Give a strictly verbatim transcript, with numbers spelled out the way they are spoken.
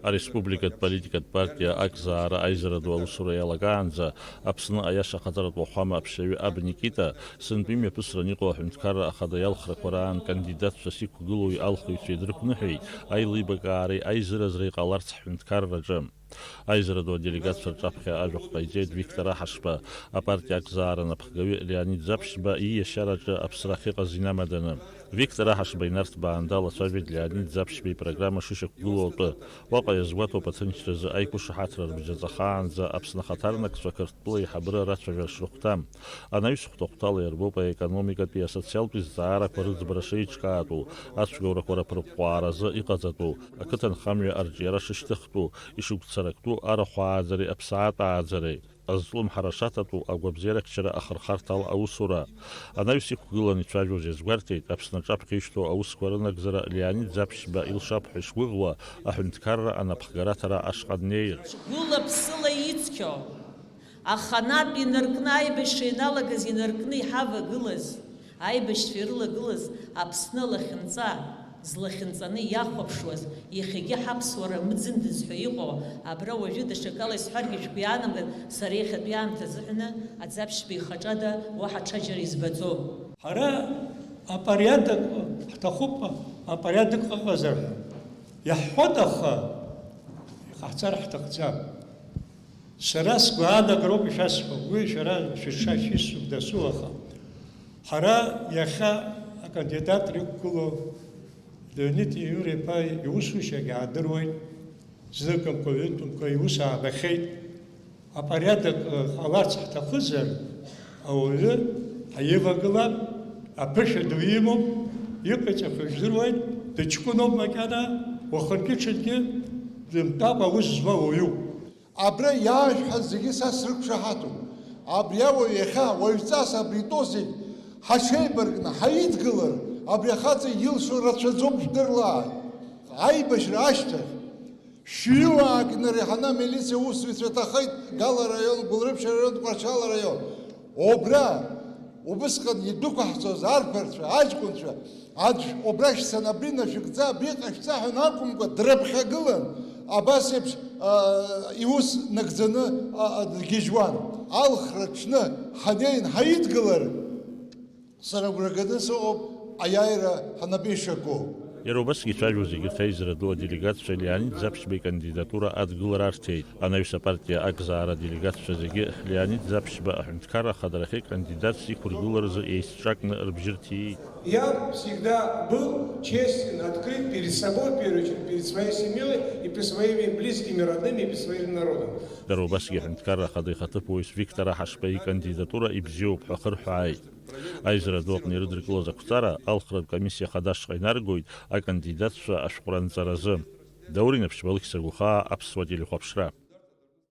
Ареспубликатә политикатә партиа Акзаара аизара ду аусура иалагаанӡа, Аԥсны аиаша ахаҵаратә уахәама аԥшьаҩы аб Никита, сынтәа имҩаԥысран иҟоу аҳәынҭқарра ахада иалхрақәа раан кандидатцәас иқәгылоу алхыҩцәа идрықәныҳәеит аилибакаареи аизыразреи ҟаларц ҳҳәынҭқарраҿы. Аизара ду аделегатцәа рҿаԥхьа ажәахә ҟаиҵеит Виктор Аҳашба, апартиа Акзаара анапхгаҩы Леонид Заԥшьба ииашьараҿы аԥсра ахьыҟаз инамаданы. Виктор Аҳашба инарҭбаан далацәажәеит Леонид Заԥшьба ипрограмма шышьақәгылоу атәы. Уаҟа иазгәаҭоуп аҭынчразы аиқәышаҳаҭра рыбжьаҵахаанӡа Аԥсны ахаҭарнакцәа Қырҭтәыла аиҳабыра рацәажәара шрыхәҭам. Анаҩс хәҭахәҭала иарбоуп аекономикатәи асоциалтәи зҵаарақәа рыӡбара шеиҿкаатәу, ацәгьоурақәа рыԥырҟәҟәааразы иҟаҵатәу, ақыҭанхамҩа арҿиара шышьҭыхтәу, ишықәцарактәу арахә ааӡареи аԥсаатә ааӡареи, азҵлымҳара шаҭатәу агәабзиарахьчара ахырхарҭа ала аусура. Анаҩс иқәгыланы ицәажәоз иазгәарҭеит, Аԥсны аҿаԥхьа ишьҭоу аусқәа рынагӡара Леонид Заԥшьба илшап ҳәа ишгәыӷуа аҳәынҭқарра анапхгараҭара ашҟа днеир. Гәыла-ԥсыла ицқьоу, аханатә инаркны, аибашьра ианалагаз инаркны иҳавагылаз, аибашьцәа ирылагылаз Аԥсны алахьынҵа, злахьынҵаны иахәаԥшуаз, иахьагьы ҳаԥсуара мыӡындаз ҳәа иҟоу, абра уажәы даҽакала исҳәаргьы шәгәы иаанамган, сара иахьатәи аамҭа азыҳәаны Аӡаԥшьба ихаҿада уаҳа ҽаџьара избаӡом. Ҳара апориадок ҳҭахуп, апориадок ыҟазар ҳәа иаҳҳәоит, аха иҟаҳҵар ҳҭахӡам. Сара сгәаанагароуп ишәасҳәо, уи шәара шәыҽшашәсҳәо дасу, аха ҳара иахьа акандидатра иқәгылоу Леонид Иура-иԥа иусушьагь аадыруеит, зныкымкәа-ҩынтәымкәа иус аабахьеит. Апориадок ҟаларц ҳҭахызар, ауаҩы ҳаивагылап, аԥышәа ду имоуп, иҟаиҵақәо жәдыруеит, дыҷкәыноуп макьана, уахынтәи ҽынгьы дымтәакәа аус зуа уаҩуп. Абра иаашәҳәаз зегьы са срықәшаҳаҭуп. Абри ауаҩ иахьа уаҩҵас абри итәоу зегь ҳаҽеибаркны ҳаидгылар, абри ахаҵа илшо рацәаӡоуп, жәдырлааит. Аибашьра ашьҭахь шәҩыуаак инареиҳаны амилициа усзуҩцәа иҭахеит Гала араион, Гәылрыԥшь араион, Тҟәарчал араион. Убра убысҟан идәықәаҳҵоз арԥарцәа, аҷкәынцәа, аӡә убра шәцаны абри нашәыгӡа, абри ҟашәҵа ҳәа акәымкәа, дрыԥхьагылан, абас еиԥш, а, иус нагӡаны, а, а, дгьежьуан. Алхра ҽны ҳанеин ҳаидгылар, сара агәра ганы сыҟоуп аиааира ҳнапы ишаку. Иара убасгьы ицәажәоз егьырҭ аизара ду аделегатцәа Леонид Заԥшьба икандидатура адгылара арҭеит. Анаҩс апартиа Акзаара аделегатцәа зегьы Леонид Заԥшьба аҳәынҭқарра ахадарахьы кандидатс иқәыргыларазы еицҿакны рыбжьы рҭиит. Я всегда был честен, открыт перед собой, в первую очередь, перед своей семьей и перед своими близкими, родными и перед своим народом. Дара убасгьы аҳәынҭқарра ахада ихаҭыԥуаҩыс Виктор Аҳашба икандидатура ибзиоуп ҳәа хырҳәааит. Аизара ду аҟны ирыдыркылаз ақәҵара алхратә комиссиа хада ашҟа инаргоит акандидатцәа ашәҟәра анҵаразы. Даур Инаԥшьба, Алықьса Гәахаа, Аԥсуа телехәаԥшра.